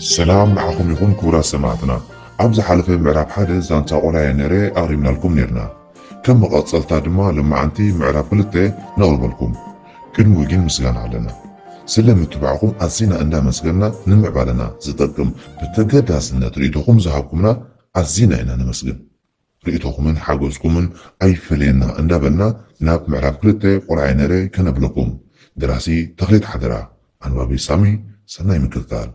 ሰላም ንዓኹም ይኹን ክቡራት ሰማዕትና። ኣብ ዝሓለፈ ምዕራፍ ሓደ ዛንታ ቆላየ ነረ ኣቕሪብናልኩም ኔርና። ከም መቐጸልታ ድማ ለማዓንቲ ምዕራፍ ክልተ ነቕርበልኩም። ቅድሚኡ ግን ምስጋና ኣለና። ስለ ምትባዕኹም ኣዚና እንዳመስገና ንምዕባለና ዝጠቅም ብተገዳስነት ርእይቶኹም ዝሃብኩምና ኣዚና ኢና ነመስግን። ርእይቶኹምን ሓገዝኩምን ኣይፈለየና እንዳበልና ናብ ምዕራፍ ክልተ ቆልዓይ ነረ ከነብለኩም። ደራሲ ተኽሌት ሓደራ፣ ኣንባቢ ሳሚ። ሰናይ ምክትታል።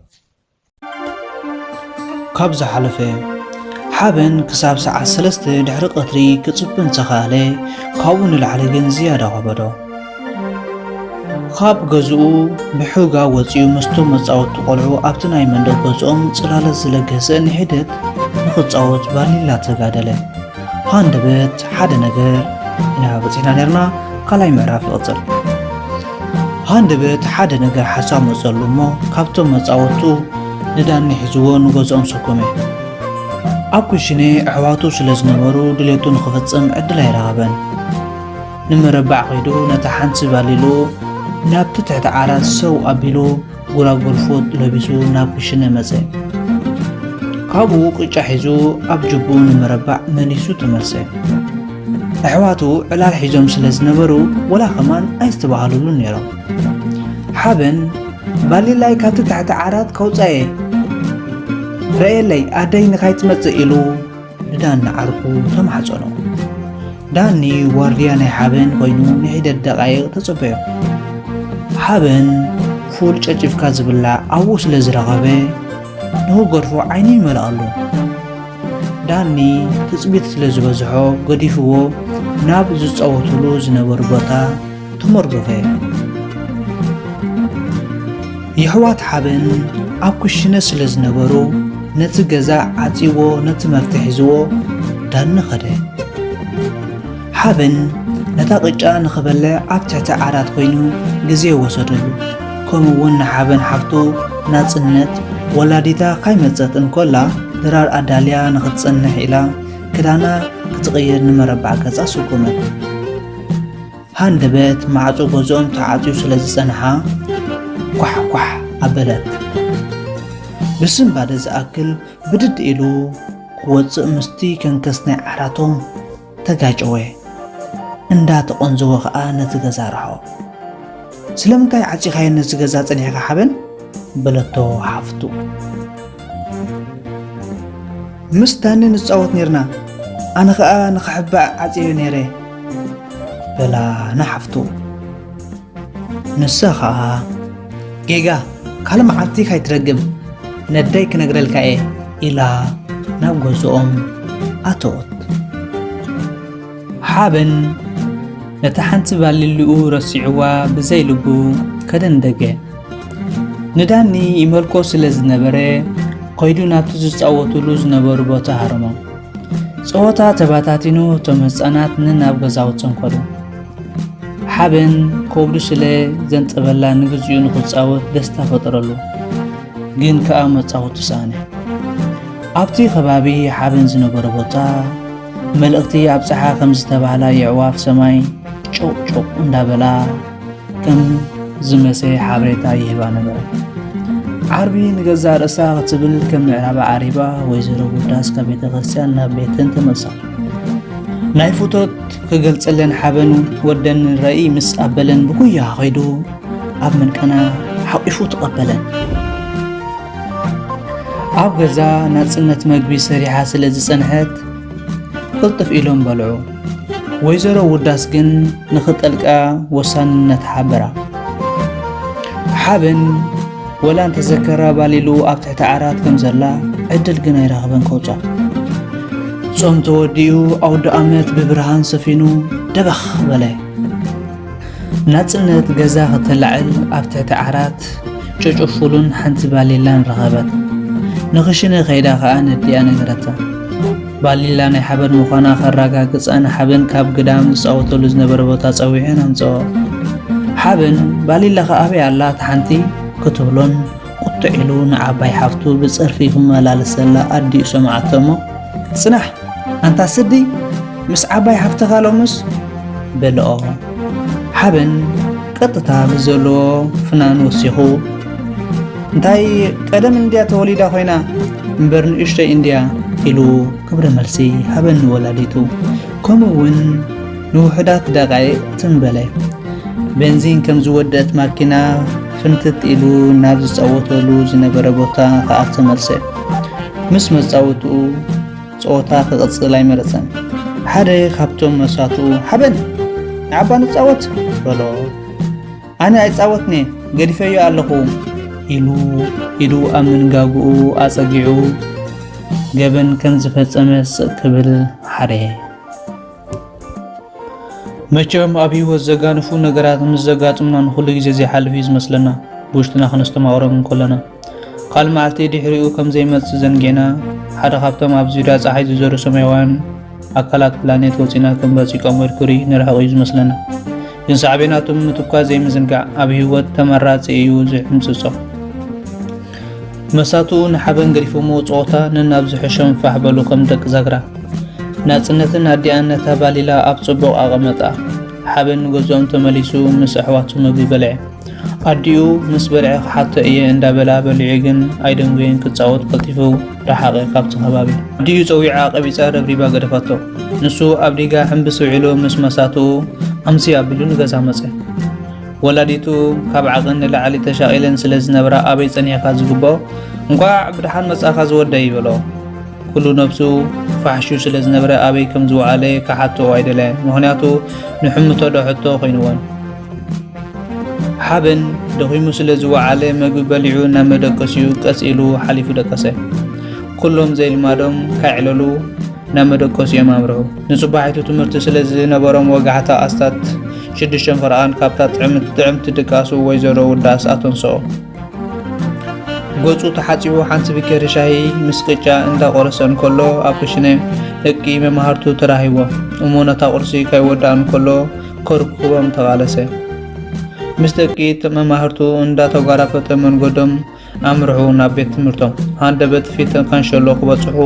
ካብ ዝሓለፈ ሓበን ክሳብ ሰዓት ሰለስተ ድሕሪ ቀትሪ ክጽበ እንተኸኣለ፣ ካብኡ ንላዕሊ ግን ዝያዳ ከበዶ። ካብ ገዝኡ ብሑጋ ወጺኡ ምስቶም መጻወቲ ቆልዑ ኣብቲ ናይ መንደቕ ገዝኦም ጽላለት ዝለገሰ ንሒደት ንኽጻወት ባሊላ ተጋደለ። ሃንደበት ሓደ ነገር ኢና በጺሕና ነርና፣ ካልኣይ ምዕራፍ ይቕጽል። ሃንደበት ሓደ ነገር ሓሳብ መጸሉ እሞ ካብቶም መጻወቱ ንዳኒ ሒዝዎ ንገዝኦም ሰኮመ። ኣብ ኩሽነ ኣሕዋቱ ስለ ዝነበሩ ድሌቱ ንኽፍጽም ዕድል ኣይረኸበን። ንመረባዕ ከይዱ ነታ ሓንቲ ባሊሉ ናብቲ ትሕቲ ዓራት ሰው ኣቢሉ ጉራጉር ፎጥ ለቢሱ ናብ ክሽነ መጸ። ካብኡ ቅጫ ሒዙ ኣብ ጅብኡ ንመረባዕ መሊሱ ተመልሰ። ኣሕዋቱ ዕላል ሒዞም ስለ ዝነበሩ ወላ ከማን ኣይስተባሃሉሉን ነይሮም። ሓበን ባሊላይ ካብቲ ታሕቲ ዓራት ከውጻኤ ረኤለይ ኣደይ ንካይትመጽእ ኢሉ ንዳኒ ዓርኩ ተማሕጸኖ። ዳኒ ዋርድያ ናይ ሓበን ኮይኑ ንሒደት ደቓይቕ ተጸበዮ። ሓበን ፉል ጨጭፍካ ዝብላዕ ኣብኡ ስለ ዝረኸበ ንኽገድፎ ዓይኑ ይመልኣሉ። ዳኒ ትጽቢት ስለ ዝበዝሖ ገዲፍዎ ናብ ዝጻወቱሉ ዝነበሩ ቦታ ተመርገፈ። የሕዋት ሓበን ኣብ ክሽነ ስለ ዝነበሩ ነቲ ገዛ ዓጺዎ ነቲ መፍትሕ ሒዝዎ ዳኒ ኸደ። ሓበን ነታ ቅጫ ንኽበልዕ ኣብ ትሕቲ ዓራት ኮይኑ ግዜ ወሰደሉ። ከምኡ እውን ንሓበን ሓፍቱ ናጽነት ወላዲታ ካይመጸት እንኮላ ድራር ኣዳልያ ንኽትጸንሕ ኢላ ክዳና ክትቕይር ንመረባዕ ገጻ ስጉመት። ሃንደበት ማዕጾ ገዝኦም ተዓጽዩ ስለ ዝጸንሓ ኳሕ ኳሕ ኣበለት። ብስንባደ ዝኣክል ብድድ ኢሉ ክወጽእ ምስቲ ከንከስ ናይ ዓራቶም ተጋጨወ። እንዳተቐንዘወ ኸኣ ነቲ ገዛ ረሓቖ። ስለምንታይ ዓጺኻዮ ነዚ ገዛ ጸኒሕካ ሓበን? በለቶ ሓፍቱ። ምስ ዳኒ ንጻወት ኔርና፣ ኣነ ኸኣ ንኽሕባእ ዓጽየ ኔረ በላ ንሓፍቱ። ንሳ ኸኣ ጌጋ ካልእ መዓልቲ ካይትደግም ነደይ ክነግረልካ እየ ኢላ ናብ ገዝኦም ኣተወት። ሓበን ነታ ሓንቲ ባሊልኡ ረሲዕዋ ብዘይ ልቡ ከደንደገ። ንዳኒ ይመልኮ ስለ ዝነበረ፣ ከይዱ ናብቲ ዝጻወቱሉ ዝነበሩ ቦታ ሃረሞ። ጸወታ ተባታቲኑ፣ እቶም ህጻናት ንናብ ገዛውቶም ከዱ። ሓበን ከብዱ ስለ ዘንጠበላ ንግዚኡ ንኽጻወት ደስታ ፈጠረሉ። ግን ከኣ መጻወቱ ሰኣነ። ኣብቲ ከባቢ ሓበን ዝነበሮ ቦታ መልእኽቲ ኣብጽሓ ከም ዝተባህላ የዕዋፍ ሰማይ ጮቕ ጮቕ እንዳበላ ከም ዝመሰ ሓበሬታ ይህባ ነበረ። ዓርቢ ንገዛእ ርእሳ ክትብል ከም ምዕራባ ዓሪባ ወይዘሮ ውዳስ ካብ ቤተ ክርስቲያን ናብ ቤተን ተመልሳ። ናይ ፍቶት ክገልጸለን ሓበን ወደን ራኢ ምስ ኣበለን ብጉያ ከይዱ ኣብ መንቀና ሓቂፉ ተቐበለን። ኣብ ገዛ ናጽነት መግቢ ሰሪሓ ስለ ዝጸንሐት ቅልጥፍ ኢሎም በልዑ። ወይዘሮ ውዳስ ግን ንኽጠልቃ ወሳንነት ሓበራ። ሓበን ወላ እንተዘከራ ባሊሉ ኣብ ትሕቲ ዓራት ከም ዘላ ዕድል ግን ኣይረኸበን ከውጻ። ጾም ተወዲኡ ኣውደ ኣመት ብብርሃን ሰፊኑ ደበኽ በለ። ናጽነት ገዛ ከተላዕል ኣብ ትሕቲ ዓራት ጨጨፉሉን ሓንቲ ባሊላን ረኸበት። ንኽሽነ ከይዳ ኸኣ ነዲኣ ነገረታ። ባሊላ ናይ ሓበን ምዃና ከረጋግጻ ንሓበን ካብ ግዳም ዝጻወተሉ ዝነበረ ቦታ ጸዊዐን ኣምጽኦ። ሓበን ባሊላኸ ኣበይ ኣላ እታ ሓንቲ ክትብሎን ቁጥዕ ኢሉ ንዓባይ ሓፍቱ ብጸርፊ ክመላለሰላ ኣዲኡ ሰምዓቶ እሞ፣ ጽናሕ ኣንታ ስዲ ምስ ዓባይ ሓፍትኻ ሎምስ በልኦ። ሓበን ቀጥታ ብዘለዎ ፍናን ወሲኹ እንታይ ቀደም እንድያ ተወሊዳ ኮይና እምበር ንእሽተይ እንድያ ኢሉ ግብረ መልሲ ሃበ ንወላዲቱ። ከምኡ እውን ንውሑዳት ደቓይቕ ትም በለ። ቤንዚን ከም ዝወደአት ማኪና ፍንትት ኢሉ ናብ ዝጻወተሉ ዝነበረ ቦታ ክኣቱ ተመልሰ። ምስ መጻወትኡ ጸወታ ክቕጽል ኣይመረጸን። ሓደ ካብቶም መሳትኡ፣ "ሓበን፣ ንዓባ ንጻወት" በሎ። "ኣነ ኣይጻወትን'የ፣ ገዲፈዮ ኣለኹ" ኢሉ ኢዱ ኣብ ምንጋግኡ ኣጸጊዑ ገበን ከም ዝፈጸመ ስቕ ክብል ሓረየ። መቸም ኣብ ህይወት ዘጋንፉ ነገራት ምስ ዘጋጥሙና ንኹሉ ግዜ ዘይሓልፍ እዩ ዝመስለና፣ ብውሽጥና ክነስተማቕሮም እንከለና። ካልእ መዓልቲ ድሕሪኡ ከም ዘይመጽእ ዘንጊዕና፣ ሓደ ካብቶም ኣብ ዙርያ ጸሓይ ዝዞሩ ሰማያውያን ኣካላት ፕላኔት ወጺና ከም በጺቆ መርኩሪ ንርሕቕ እዩ ዝመስለና። ግን ሳዕቤናቱ ምትኳር ዘይምዝንጋዕ ኣብ ህይወት ተመራጺ እዩ ዝሕንጽጾ። መሳትኡ ንሓበን ገዲፎምዎ ጸወታ ነናብ ዝሕሾም ፋሕ በሉ ከም ደቂ ዛግራ። ናጽነትን ኣዲኣን ነታ ባሊላ ኣብ ጽቡቕ ኣቐመጣ። ሓበን ንገዝኦም ተመሊሱ ምስ ኣሕዋቱ ምግቢ በልዐ። ኣዲኡ ምስ በልዐ ክሓቶ እየ እንዳበላ በሊዑ ግን ኣይደንጎየን ክጻወት ቀልጢፉ ረሓቐ ካብቲ ከባቢ። ኣዲኡ ጸዊዓ ቀቢጻ ረብሪባ ገደፋቶ። ንሱ ኣብ ዲጋ ሕምብስ ውዒሉ ምስ መሳትኡ ኣምሲ ኣቢሉ ንገዛ መጸ። ወላዲቱ ካብ ዓቐን ንላዕሊ ተሻቒለን ስለ ዝነብራ ኣበይ ጸኒሕካ ዝግብኦ እንቋዕ ብደሓን መጻእካ ዝወደይ ይበሎ። ኩሉ ነብሱ ፋሕሹ ስለ ዝነበረ ኣበይ ከም ዝወዓለ ክሓትኦ ኣይደለየን። ምኽንያቱ ንሕምቶ ዶ ሕቶ ኮይንዎን። ሓበን ደኺሙ ስለ ዝወዓለ መግቢ በሊዑ ናብ መደቀሲኡ ቀስ ኢሉ ሓሊፉ ደቀሰ። ኩሎም ዘይልማዶም ካይዕለሉ ናብ መደቀሲኦም ኣምርሑ። ንጽባሒቱ ትምህርቲ ስለ ዝነበሮም ወጋሕታ ኣስታት ሽዱሽተ ፈረቓን ካብታ ጥዕምቲ ድቃሱ ወይዘሮ ውዳስ ኣተንስኦ። ገጹ ተሓጺቡ ሓንቲ ብኬሪ ሻሂ ምስ ቅጫ እንዳቆረሰ እንከሎ ኣብ ክሽነ ደቂ መማህርቱ ተራኺቦም እሞ ነታ ቁርሲ ከይወድኣ እንከሎ ከርክቦም ተቓለሰ። ምስ ደቂ መማህርቱ እንዳተጓራፈጠ መንገዶም ኣምርሑ ናብ ቤት ትምህርቶም። ሃንደበት ፊት ካንሸሎ ክበጽሑ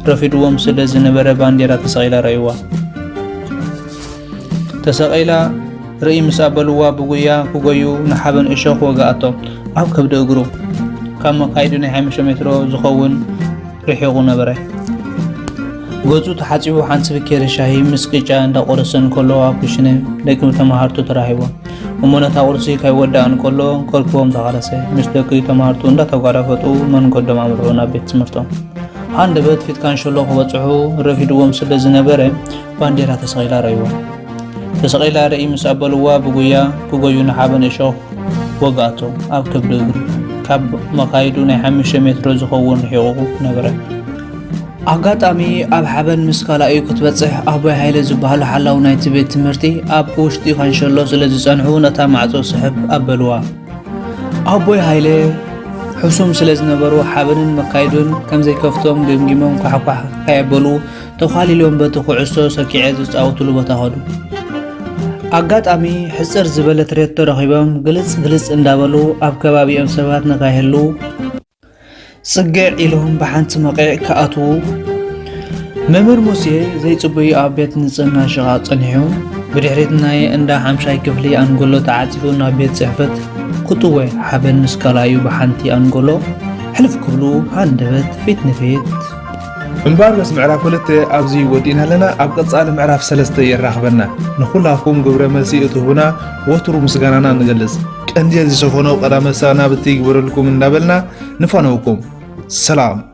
ረፊድዎም ስለ ዝነበረ ባንዴራ ተሰቒላ ረእይዋ። ተሰቒላ ርእይ ምስ ኣበልዋ ብጉያ ክጎዩ ንሓበን እሾኽ ወግኣቶ። ኣብ ከብዲ እግሩ ካብ መካይዱ ናይ ሓሙሽተ ሜትሮ ዝኸውን ርሒቑ ነበረ። ገጹ ተሓጺቡ ሓንሳብ ኬሪ ሻሂ ምስ ቅጫ እንዳቆረሰ እንከሎ ኣብ ክሽነ ደቂ ተማሃርቱ ተራኺቦም። እሞ ነታ ቁርሲ ከይወድኣ እንከሎ ከርክቦም ተቓለሰ። ምስ ደቂ ተማሃርቱ እንዳተጓራፈጡ መንገዶም ኣምርሑ ናብ ቤት ትምህርቶም። ሃንደበት ፊት ካንሸሎ ክበጽሑ ረፊድዎም ስለ ዝነበረ ባንዴራ ተሰቒላ ረእይዋ። ተሰቒላ ርእይ ምስ ኣበልዋ ብጉያ ክጎዩ ንሓበን እሾኽ ወግኣቶ። ኣብ ከብዲ እግሩ ካብ መኻይዱ ናይ ሓሙሽተ ሜትሮ ዝኸውን ርሒቑ ነበረ። ኣጋጣሚ ኣብ ሓበን ምስ ካልኣዩ ክትበጽሕ ኣቦይ ሃይለ ዝበሃሉ ሓላው ናይቲ ቤት ትምህርቲ ኣብ ውሽጢ ካንሸሎ ስለ ዝጸንሑ ነታ ማዕጾ ስሕብ ኣበልዋ። ኣቦይ ሃይለ ሕሱም ስለ ዝነበሩ ሓበንን መካይዱን ከም ዘይከፍቶም ገምጊሞም ኳሕኳሕ ከየበሉ ተዃሊሎም በቲ ኩዕሶ ሰኪዐ ዝጻወትሉ ቦታ ከዱ። ኣጋጣሚ ሕጽር ዝበለት ሬቶ ረኺቦም ግልጽ ግልጽ እንዳበሉ ኣብ ከባቢኦም ሰባት ንኸይህሉ ጽግዕ ኢሎም ብሓንቲ መቒዕ ክኣትዉ መምህር ሙሴ ዘይጽበዩ ኣብ ቤት ንጽህና ሽቓቕ ጸኒሑ። ብድሕሪት ናይ እንዳ ሓምሻይ ክፍሊ ኣንጎሎ ተዓጺፉ ናብ ቤት ጽሕፈት ክጥወ ሓበን ምስ ካልኣዩ ብሓንቲ ኣንጎሎ ሕልፍ ክብሉ ሃንደበት ፊት ንፊት። እምበኣርከስ ምዕራፍ ክልተ ኣብዚ ወዲእና ኣለና። ኣብ ቀጻሊ ምዕራፍ ሰለስተ የራኽበና። ንኹላትኩም ግብረ መልሲ እትህቡና ወትሩ ምስጋናና ንገልጽ። ቀንዲ ዝሰፈኖ ቀዳመ ሰናብቲ ይግበረልኩም እንዳበልና ንፋነወኩም። ሰላም።